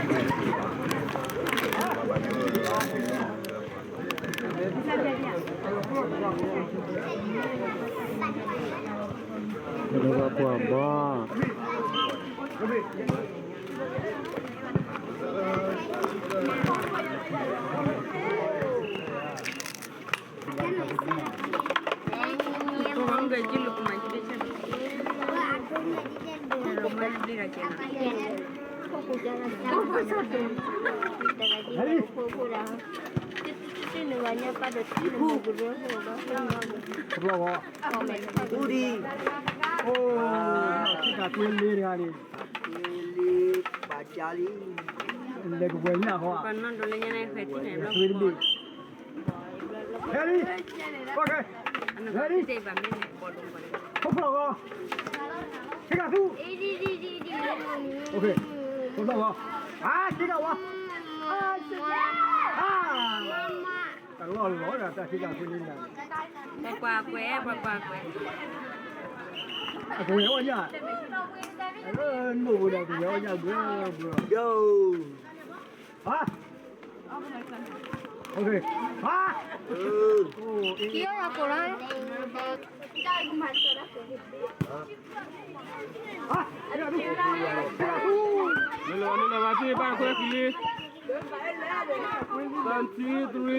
ပှၤဘီ တဘျီဃီ အူဒံ အိၣ် ထံကးကွ့လ့တဂၤန့ၣ် ပာ်ကၠါလံ လဲၤကဝဲၤညၣ်ဃီ ပှၤနီၢ်ဒိးလၢညါန့ၣ် ဃဲၤထံၣ်န့ၣ် အသွံတဘ့ၣ် ဟဲလံ ဟဲလံ ဟဲလံ ခိၣ်ဖျီၣ်ဃီ ထံကးသူ OK ခိၣ်ဖျီၣ်ဃီ အါ ထံကးဝါ အါ တလီၢ်လီၤဒီး တၢ်ထံကးကွ့လ့န့ၣ် ပှၤကွၢ်ကွဲ ပှၤကွၢ်ကွဲ အကဝဲၤအီၣ်ညၣ် အလၢနိၣ်ပူၤဒီး ကဝဲၤအီၣ်ညၣ်ဘျီဘျီ ယိၤ ဟါ OK ဟါ အိၣ် က့ၤအီၣ်ယၤကိးလီၤ ဟါ နုာ်လီၤ နုာ်လီၤ ဘၣ်သ့ၣ်ဘၣ်ခွဲကလံ seventy three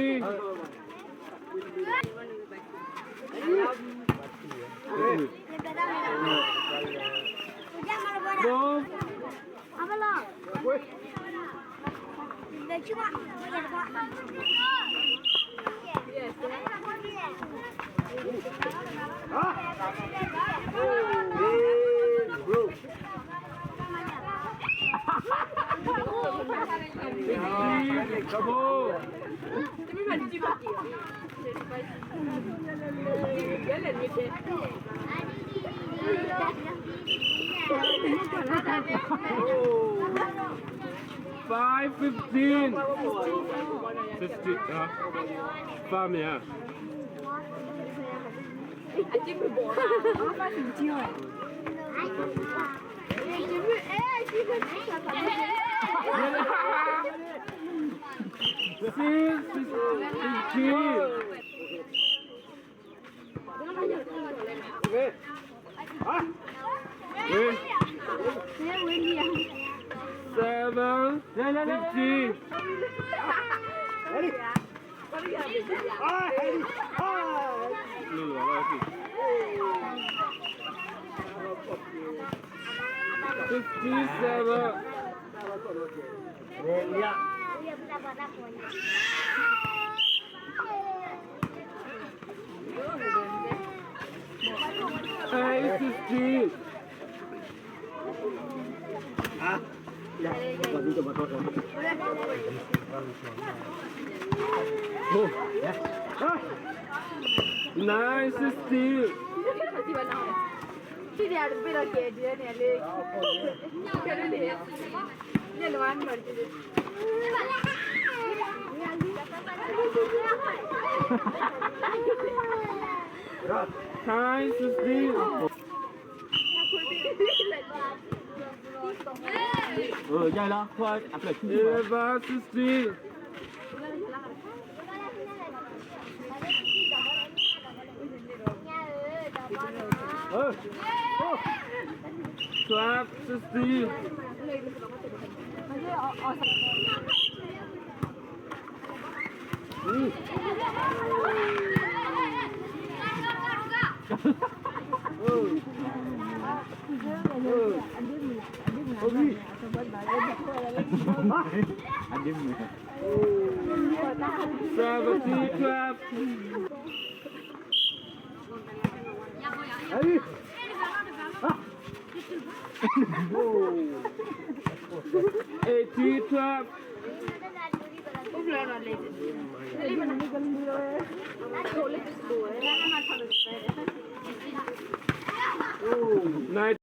Five fifteen. Fifty, uh, five minutes. Six fifteen. Seven fifteen. Fifty-seven. Hey, sixty. Nine sixty. Hi, Susie. Ờ, dai lắm, thôi, áp lực chứ. Ê, ba, Susie. Ơ. Ơ. Twelve, sixteen. Ừ. Ừ. Ừ. Ơ, đi. Hả? Seventeen, twelve. Hey. Hả? Eighteen, twelve. Nine.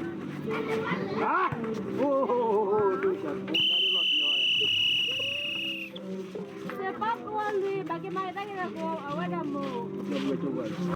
ဟါ, အိၣ်, ဒိၣ်စၢ်ဖိတၢ်လီၤတံၢ်အီၤ, စဲးပီကဝီၤလွံၢ်ဘၣ်က့ၤမၤတၢ်ကရၢကရိအဝဲဒၣ်မိၢ်, ကဝဲ